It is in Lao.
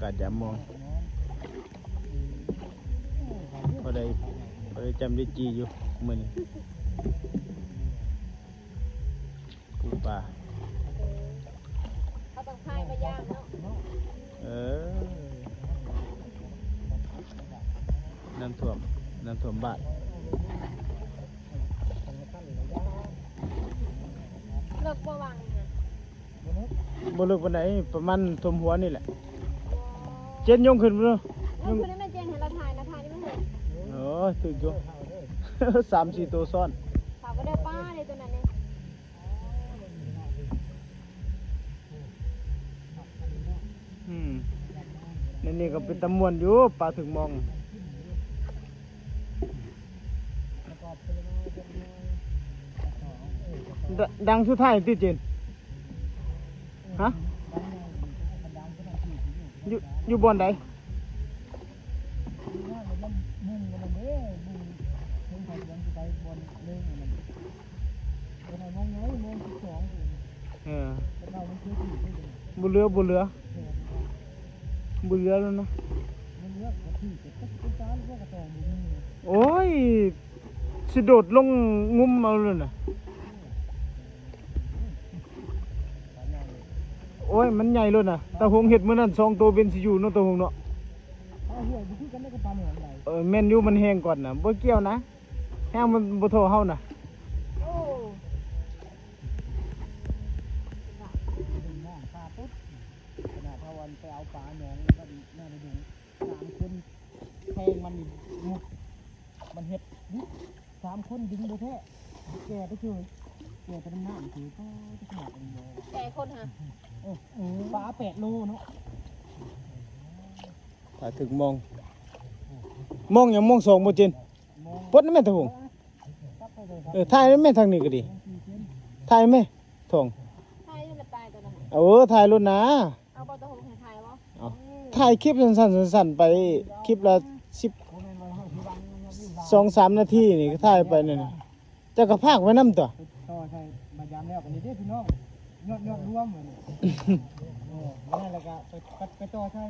ກາດຢາມມອງ ພໍໄດ້ ພໍໄດ້ຈ້ຳໄດ້ຈີ່ຢູ່ມື້ນີ້ ປູປາ ເຂົາຕ້ອງພາຍມາຢາມເນາະ ເອີ ນ້ຳຖ້ວມ ນ້ຳຖ້ວມບ້ານ ເລິກບໍ່ຫວັງນະ? ບໍ່ເລິກປານໃດ ປະມານຖ້ວມຫົວນີ້ແຫຼະ ເຈັນຍົງຂຶ້ນເບິ່ງ ເອີ ຍືມ ເພິ່ນນັ້ນແມ່ນເຈັນໃຫ້ລາວຖ່າຍນະ ຖ່າຍນີ້ມັນເຫັນ ໂອ້ຍ ຖືກຢູ່ ສາມສີ່ໂຕຊ້ອນ ເຂົາກໍໄດ້ປາເດ້ຕົວນັ້ນນີ້ ອືມ ໃນນີ້ກໍເປັນຕາມ່ວນຢູ່ ປາຖືກມອງ ດ- ດັງສຸດທ້າຍຕິເຈນ ຮະ ຢູ່ ຢູ່ບ່ອນໃດ? ເອີ ບໍ່ເຫຼືອ ບໍ່ເຫຼືອ ບໍ່ເຫຼືອແລ້ວນະ ໂອ້ຍ ຊິໂດດລົງງຸມເອົາແລ້ວນະ ໂອ້ຍ ມັນໃຫຍ່ໂລດນະ ຕາຫົງເຮັດມື້ນັ້ນສອງໂຕເປັນຊິຢູ່ເນາະ ຕາຫົງເນາະ ເອີ ແມ່ນຢູ່ ມັນແຮງກ່ອນນະ ບໍ່ກ່ຽວນະ ແຮງມັນບໍ່ທໍ່ເຮົານະ ໂອ້ ຂະໜາດເຮົາອັນໄປເອົາປາໜອງບ້ານໜ້ານະດົງ ສາມຄົນແທງມັນນີ້ ມັນເຮັດ ສາມຄົນດຶງບໍ່ແທ້ ແກ່ໄປເຊີຍ ແກ່ໄປນຳນ້ຳເຊີຍ ກໍຈະຂະໜາດອັນນີ້ບໍ່ ແກ່ຄົນຫາ ເອີ ປາແປດໂລເນາະ ປາຖືກມອງ ມອງຫຍັງ ມອງສອງບໍ່ເຈນ ມອງ ປົດນຳແມ່ຕາຫົງ ເອີ ຖ່າຍນຳແມ່ທາງນີ້ກໍດີ ຖ່າຍແມ່ທອງ ຖ່າຍໃຫ້ມັນຕາຍຕົວນັ້ນ ເອີ ຖ່າຍໂລດນາ ເອົາບໍ່ ຕາຫົງໃຫ້ຖ່າຍບໍ່ ເອົາ ເອີ ຖ່າຍຄລິບສັ້ນໆ ສັ້ນໆ ໄປ ຄລິບລະສິບ ສອງສາມນາທີນີ້ ກໍຖ່າຍໄປນັ້ນ ເຈົ້າກໍພາກໄວ້ນຳຕົວະ ຕໍ່ໃສ່ ບາດຍາມແລ້ວ ອັນນີ້ເດ້ພີ່ນ້ອງ ຍອດ ຍອດລວມ ເອີ ນັ້ນແຫຼະ ກໍໄປ ໄປ ໄປຕໍ່ໃສ່